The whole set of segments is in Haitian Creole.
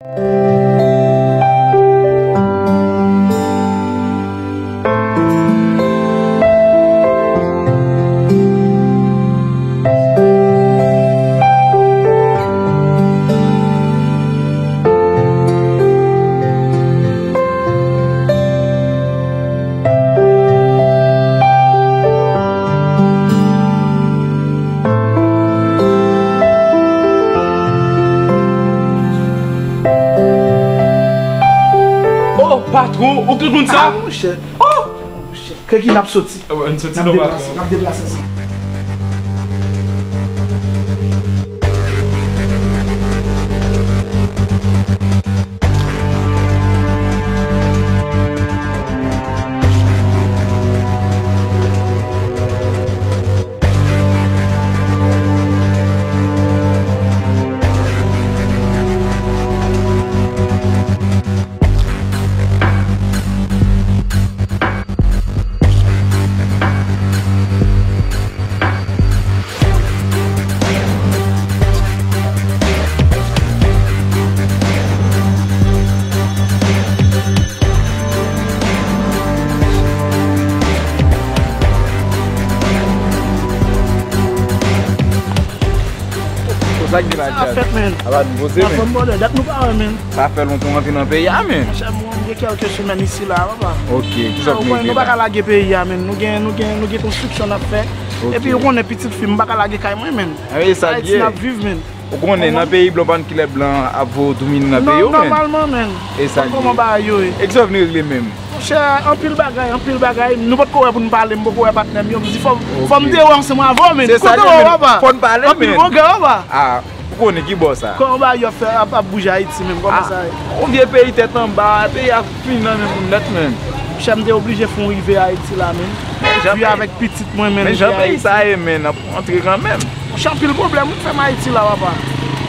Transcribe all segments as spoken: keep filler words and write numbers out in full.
Oh, patwon, ou ki konn sa? Ah, monchè. Oh! Kè ki n ap soti? N ap deplase, n ap deplase ansanm. Sa k gen la, Djaz? Sa ap fèt, menn. Apa nou poze, menn? Anfòm, brother. Dat nou pa wè, menn. Sa fè lontan w antre nan peyi a, menn. Monchè, mwen, m gen kèlke semèn isi la, papa. Ok, kisa w gen la? Nou pa ka lage peyi a, menn. Nou gen, nou gen, nou gen konstriksyon n ap fè. Ok. Epi, ou konnen pitit fi m, m pa ka lage kay mwen, menn. Ayiti n ap viv, menn. Ou konnen, nan peyi blan, pa n kilè blan ap voye w doumine nan peyi w, menn. Nòmalman, menn. E sa l ye. Kòman bagay yo ye? E kisa w vin regle menm? Monchè, anpil bagay, anpil bagay. Nou potko wè pou n pale, m poko wè patnè m yo. M di fò, fò m te wè ansanm avè w, menn. Kote w, papa? Fò n pale, menn. Anpil pwogrè, papa. Ah, ou konnen ki bò sa? Kòman bagay yo ap fè, ap, ap bouje Ayiti menm? Kòman sa ye? Yon vye peyi tèt anba, peyi a fini nan men moun nèt, menn. Monchè, m te oblije fè yon rive Ayiti la, menn. Viv avèk pitit mwen, menn. Men jan peyi sa ye, menn, ap antre kanmenm. Monchè, anpil pwoblèm wi k fè m Ayiti la, papa.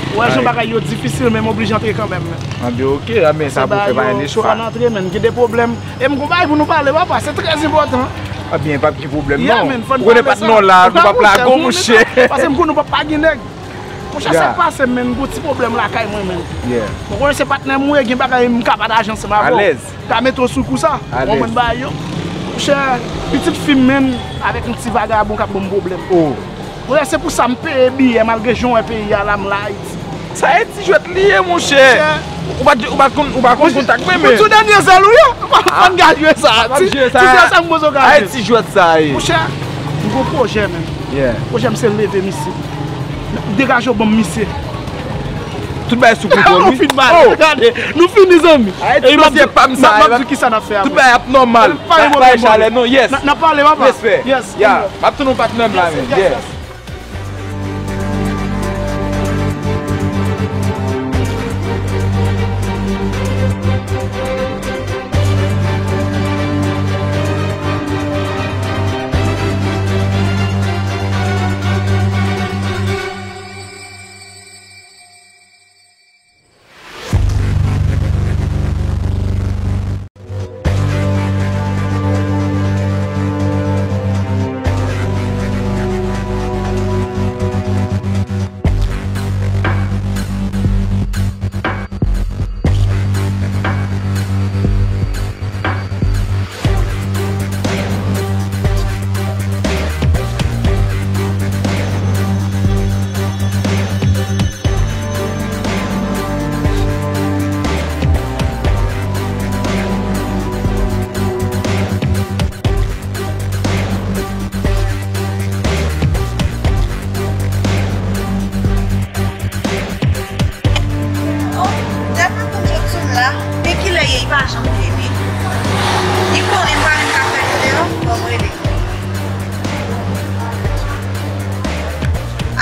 Ou wè jan bagay yo difisil, men m oblije antre kanmenm, menn. Anben, ok, anben, sa pou fè pa yon chwa. Fò n antre, menn, gen de pwoblèm. E m gon bagay pou nou pale, papa, se trè enpòtan. Anben, p ap gen pwoblèm, non. Ou konnen pa t non la, nou p ap lage w, monchè. Paske m konnen w p ap pa gen nèg. Monchè, sa k pase m, menn, m gon ti pwoblèm lakay mwen, menn. Ou konnen se patnè m ou ye, gen bagay m ka pataje ansanm avè w. Alèz. Ka mete w sou kou sa. Ou konprann bagay yo? Monchè, pitit fi m, menn, avèk yon ti vagabon k ap ban m pwoblèm. Oh. Monchè, se pou sa m peye biyè malgre jan w wè peyi a la, m la Ayiti. Sa e ti jwèt li ye, monchè. Ou pa, ou pa konn, ou pa konn kontak mwen, men. Ou sou dènye zèl ou ye? Fò n ka jwe sa. Ti, ti zèl sa m poze w ka jwe. Ti jwèt sa ye. Monchè, m gon pwojè, menn. Pwojè m se leve misye. Degaje w ban m misye. Tout bagay sou kontwòl, wi. Nou fin pale, gade. Nou fini, zanmi. Ayiti, dosye pa m sa. M ap di w kisa n ap fè apre. Tout bagay ap nòmal. Pa gen pwoblèm, chalè, non, yes. N ap pale, papa. Respè. Yes. Ya, m ap tann yon patnè m la, men. Yes, yes. Oh, dat m ap tann Jodson la, men kilè ye, li pa janm vini. Li konnen m pa menm ka fè l deyò, ban m rele.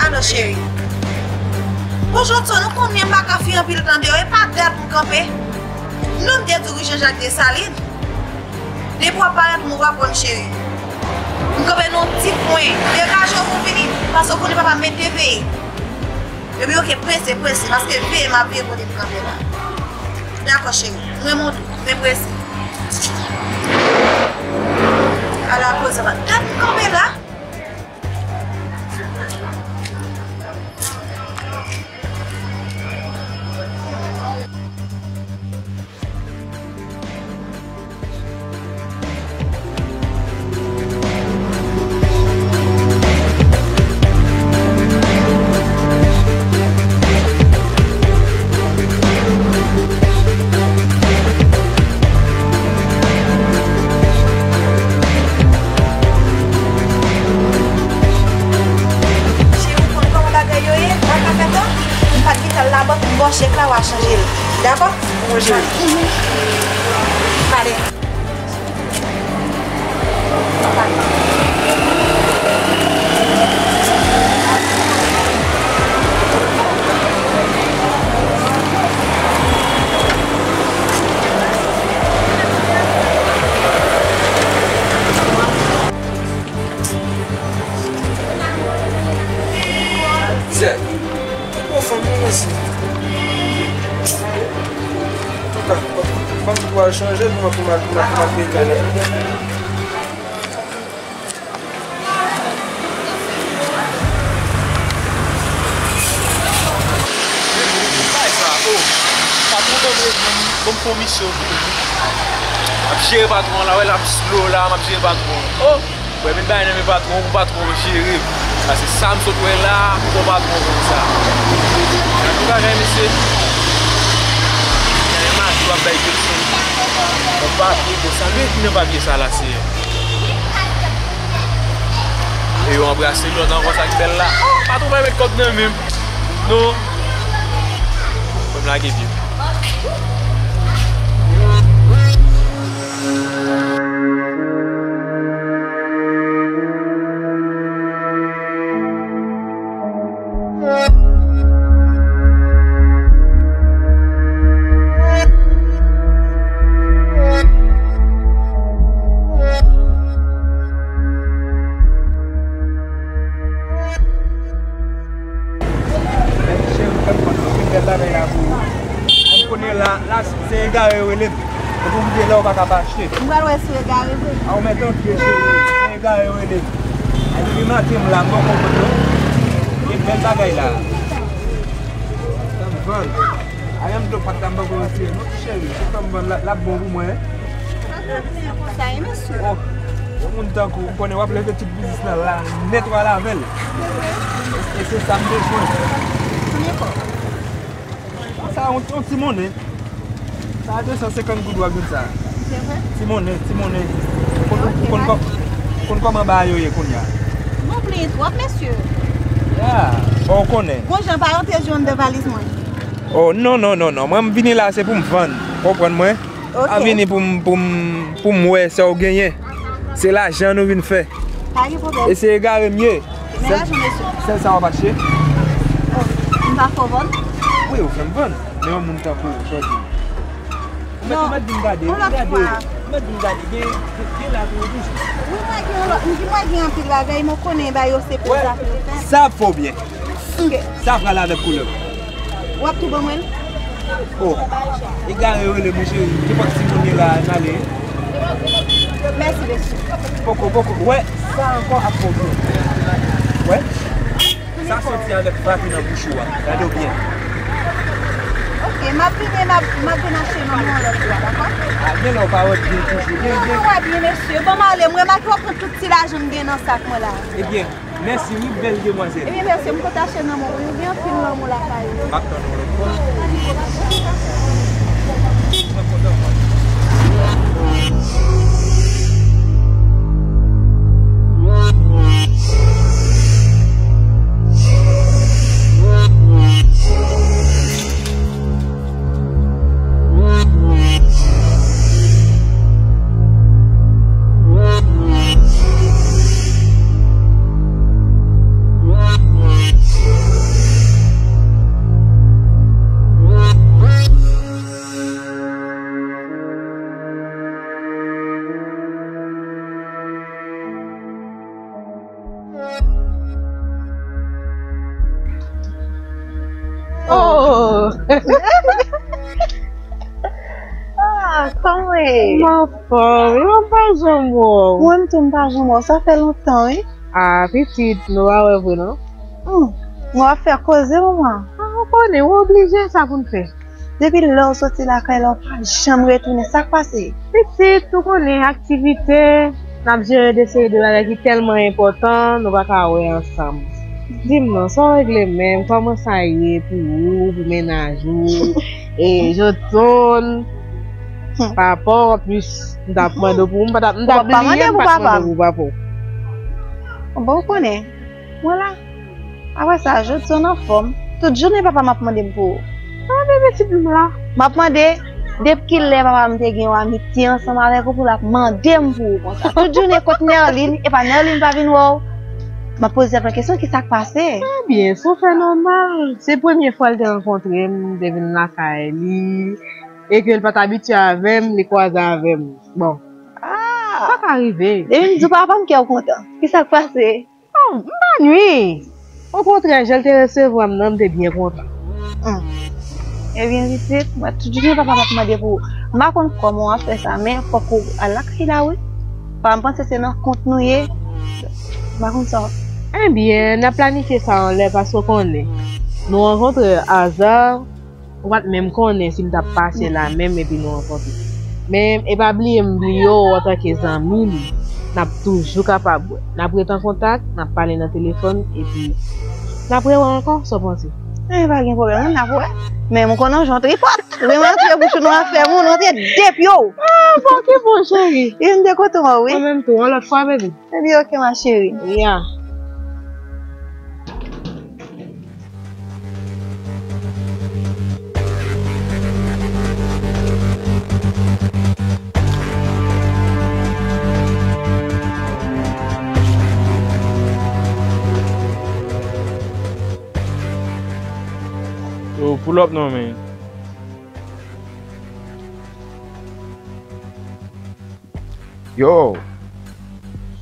Alo, cheri. Bon, Jodson, ou konnen m pa ka fè anpil tan deyò, e pa dat m kanpe. Non, m te di w wi Jean Jacques Dessalines. Depi w ap parèt, m w ap wè m, cheri. M kanpe nan yon ti kwen. Degaje w pou m vini, paske w konnen papa m mete veye. Epi oke, prese, prese, paske veye m ap veye kote m kanpe la. Dakò, cheri. M renmen w tou. Men prese. Ala koze, papa. Dat m kanpe la. Al labank, bò chèk la, w a chanje l. Dakò? Mwen cheri. Mhm. Ale. Zè, bon fanm mwen mèsi. Antouka, fòk, fòk m pral chanje pou mwen, pou mwen, pou mwen, pou mwen peye kay la. Bay sa, o. Patwon ban m, ban m fè yon misyon pou ou. M ap jere patwon an la, wè l ap slow la, m ap jere patwon an. O! Mwen menm bay nan men patwon pou patwon an jere m. Paske sa m sot wè la, pou patwon konn sa. Gade bagay, mesye. Gade mari w ap bay Jackson. Yon papye konsa. Men ki nan papye sa la, seyè? E yo anbrase lòt ankò, sa k bèl la. O, patwon pa met kòb nan men m. Non. Mwen lage pye m. Mèsi cheri, fè m konn nou pi bèl bagay la pou ou. An konnen la, la se egare yo rele m. Epi w rive la ou pa ka pa achte. M pral wè si w egare vre. A w mèt antre cheri, se egare yo rele m. A depi maten m la, m poko konprann non. E bèl bagay la. Sa m vann. A menm dlo pat la m poko retire non cheri. Se sa m vann la, l ap bon pou mwen. Sa e mesye. O, yon moun tankou w konnen w ap leve tout biznis la la nèt w al avè l. E, e se sa m bezwen. Konbyen kòb? Sa yon, yon ti monnen. Sa de san senkant goud w ap jwenn sa. Se vre? Ti monnen, ti monnen. Konn, konn, konn kòman bagay yo ye kounye a. Nou bliye twòp, mesye. Ya, bon, w konnen. Gon jan pa rantre jou anndan valiz mwen. O, non, non, non, non. Mwen, m vini la, se pou m vann. Konprann mwen? Ok. M vini pou m, pou m, pou m wè sa w genyen. Se lajan nou vin fè. Pa gen pwoblèm. E se egare m ye. Men lajan, mesye. Sèl sa w ap achte? O, m pa fè w vann? Wi, ou fè m vann. Men yon moun tankou w, sa w di m. Ou mèt, ou mèt vin gade, vin gade. Ou mèt vin gade. Gen, gen, gen lavi yo toujou. Wi, mwen gen yon lòt. M di mwen gen anpil bagay, men w konnen bagay yo se pou zafè yo fè. Sa ap fè w byen. Ok. Sa pral avèk koulè w. W ap tou ban mwen l? O, egare yo rele m wi cheri. Nenpòt ti moun ye la, n ale. Mèsi, mesye. Poko, poko. Wè, sa ankò ap fè w byen. Wè? Sa soti avèk frape nan bouch ou a. Gade w byen. Ok, m ap vini, m ap, m ap vin achte nan yon lòt fwa, dakò? A, gen lè w pa wè byen toujou. Gen, non, gen. Mwen wè byen, mesye. Ban m ale. M remake w ap pran tout ti lajan m gen nan sak mwen la. Ebyen, mèsi wi, bèl demwazèl. Ebyen, mèsi, m konn achte nan men w wi, ou gen anpil lanmou lakay ou. M ap tann ou lòt fwa. Mwen kontan, mwen. Oh! Ah, kòman w ye? M anfòm, wi, m pa janm wè w. Mwen tou, m pa janm wè w. Sa fè lontan, wi. Ah, pitit, nou pa wè vre, non? Hmm. Mwen ap fè koze, manman. Ah, ou konnen, ou oblije, sa pou n fè. Depi lè w soti lakay la, w pa janm retounen. Sa k pase? Pitit, ou konnen aktivite, n ap jere de seri de bagay ki tèlman enpòtan, nou pa ka wè ansanm. Di m non, sa w regle menm, kòman sa ye pou ou, pou mennaj ou, e Jodson, papa w, anplis, m t ap mande w pou ou, m pa t ap, m t ap bliye, m pa t mande w pou papa w. Bon, ou konnen, mwen la. Apre sa, Jodson anfòm. Tout jounen papa m ap mande m pou ou. Ah, bebe pitit m la. M ap mande, depi kilè papa m te gen yon amitye ansanm avèk ou pou l ap mande m pou ou konsa? Tout jounen kot Nerline, epa Nerline pa vin wè w? M ap poze tèt mwen kesyon, ki sa k pase? Ebyen, se fè nòmal. Se premye fwa l te rankontre m, m te vin lakay li, e ke l pa t abitye avè m, li kwaze avè m. Bon, sa ka rive. Depi m di w papa m, kè w kontan. Ki sa k pase? Oh, m pa nwi. Okontrè, jan l te resevwa m nan, m te byen kontan. Hmm. Ebyen, pitit, mwen, tout jounen papa m ap mande pou ou. M pa konn kòman w ap fè sa, men fòk ou al lakay la, wi. Papa m panse se nan kont nou ye. M pa konn sa w ap. Ebyen, n ap planifye sa yon lè, paske w konnen. Nou rankontre aza. Ou pa t menm konnen si m t ap pase la menm epi nou rankontre. Men, e pa bliye m bliye w antanke zanmi m. N ap toujou kapab wè. N ap ret an kontak, n ap pale nan telefòn, epi n ap rewè ankò, sa w panse? E pa gen pwoblèm, non, n ap wè. Men m konnen w jan w tripòt. Ou menm antre bouch ou nan afè moun, ou antre de pye w. Ah, bon, ki bon, cheri. E m te kontan wè w, wi. Mwen menm tou, yon lòt fwa, baby. Epi, ok, ma chérie. Ya. Yo, pull up non, men. Yo.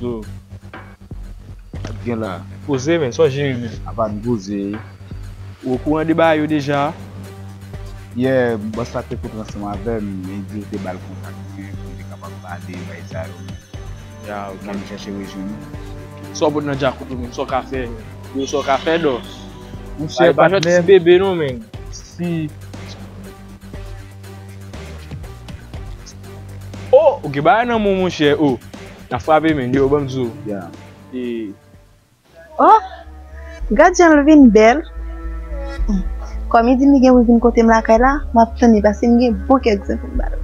So, sa k gen la? Poze, men, sa w jere, men. Apa n poze. Ou okouran de bagay yo deja? Yeah, bòs la te kontre ansanm avè m, men di l te ba l kontak mwen pou m te kapab pale, bagay sa yo. Ya, ok. Mwen chèche rejwenn li. Sa w pot nan djakout ou menm, sa w ka fè? Yo, sa w ka fè, dò? Monchè, pa jwenn ti bebe, non, men. Si. Oh, ou gen bagay nan men w, monchè. Oh, n ap frape, men. Yo, ban m di w. Ya. E, Oh, gad jan l vin bèl. Hmm. Kòm li di m li gen pou l vin kote m lakay la, m ap tann li paske m gen bon kèk zen pou m ba l.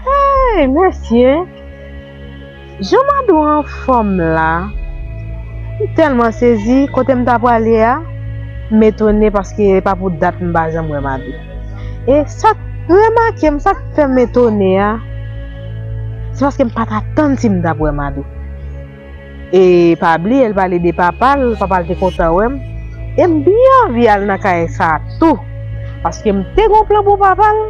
Hey, mesye! Jan Madou anfòm la, m tèlman sezi, kote m ta prale a, m etone paske e pa pou dat m pa janm wè Madou. E sa k remake m, sa k fè m etone a, se paske m pa t atann si m t ap wè Madou. E pa bliye, l pale de papa l, papa l te kontan wè m. E m byen anvi al nan kay sa a tou, paske m te gon plan pou papa l.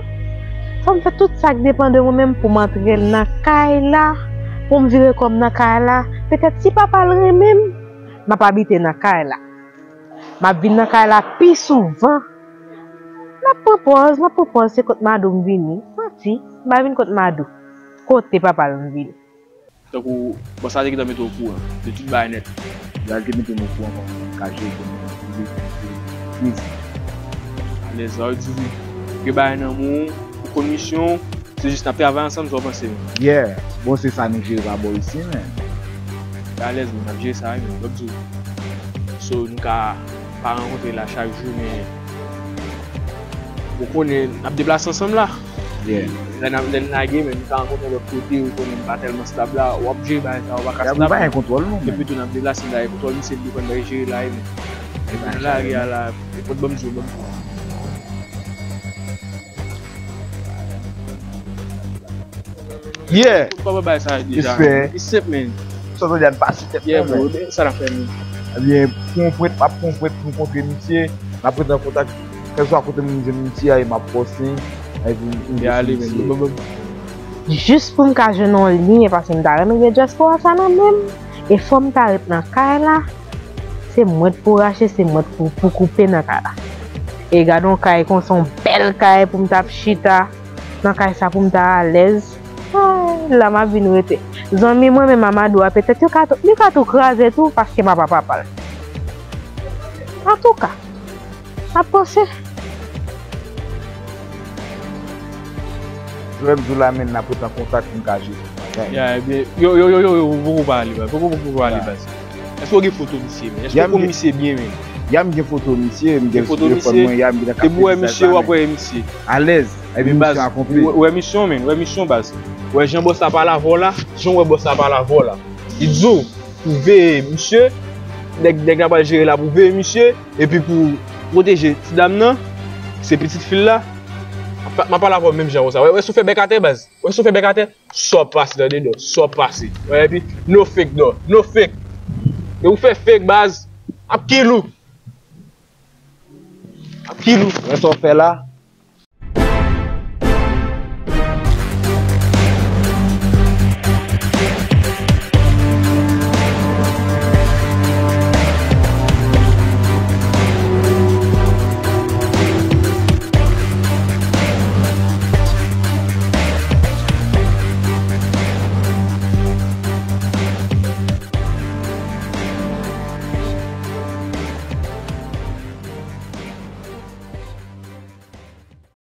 Fò m fè tout sa k depann de mwen menm pou m antre l nan kay la, pou m vire kò m nan kay la. Petèt si papa l renmen m, m ap abite nan kay la. M ap vin nan kay la pi souvan. M ap pran pòz, m ap pran pòz, se kot Madou m vini. Manti, m pa vin kot Madou. Kote papa l m vini. Tankou bòs la te gentan mete w okouran de tout bagay nèt. Lè l te mete m okouran kòman m ka jere kò m nan prive, prive. Alèz, sa vle di, gen bagay nan men w, ou konn misyon w, se jis n ap travay ansanm, sa w panse, men? Yeah, bon, se sa nou jere pa bò isi, men. Alèz, men, n ap jere sa, wi, men, m ap di w. So, nou ka pa rankontre la chak jou, men ou konnen, n ap deplase ansanm la. Yeah. Lè n ap, lè n lage, men nou ka rankontre lòt kote, ou konnen m pa tèlman stab la, w ap jere bagay sa, w pa ka stab. Ya, nou pa gen kontwòl, nou, men. Epi tou, n ap deplase, m pa gen kontwòl, misye li konn bay jere la, men. Epi nou lage a la, e pot ban m di w, ban m di w. Yeah. Tout papa bay sa deja. Respect. Li senp, men. Sa w di a n pase tèt. Yeah, mwen, bro, men. Sa n ap fè, men? Ebyen, pran pwent, m ap pran pwent pou m kontre misye. M ap ret an kontak. Kèlkeswa kote m jwenn misye a, e m ap fòse. Epi m ale, men. Bò, bò, bò. Jis pou m ka jwenn yon liy, paske m ta renmen gen dyaspora sa nan men m. E fò m ta ret nan kay la. Se mwen k pou rache, se mwen k pou, pou koupe nan kay la. E gade yon kay konsa, yon bèl kay pou m t ap chita. Nan kay sa pou m ta alèz. Ay, la m ap vin rete. Zanmi mwen menm a Madou a, petèt yo ka tou, li ka tou kraze tou paske m apa papa l. Antouka, m ap panse. Jwè m di w la, men n ap ret an kontak pou n ka jere bagay. Ya, ebyen, yo, yo, yo, yo, yo, ou poko pa ale baz. Poko, poko, poko ale baz. Èske w gen foto misye, men? Èske w konn misye byen, men? Ya, m gen foto misye, m gen Gen foto telefòn misye? mwen, ya, m gen Depi w wè misye, w ap wè misye. Alèz. Epi Men misye baz, akonpli. w wè misyon, men, w wè misyon, baz. W wè jan bòs la pale avè w la, jan w wè bòs la pale avè w la. Li di w pou veye misye, nèg, nèg la pral jere la pou veye misye, epi pou pwoteje ti dam nan, se pitit fi l la. M ap pale avè w menm jan konsa. W wè, w wè si w fè bèk atè, baz. W wè si w fè bèk atè, sa w pase, tande, dò, sa w pase. W wè, epi, no fake, dò, no fake. E ou fè fake, baz, ap kill ou. Ap kill ou. Wè sa w fè la,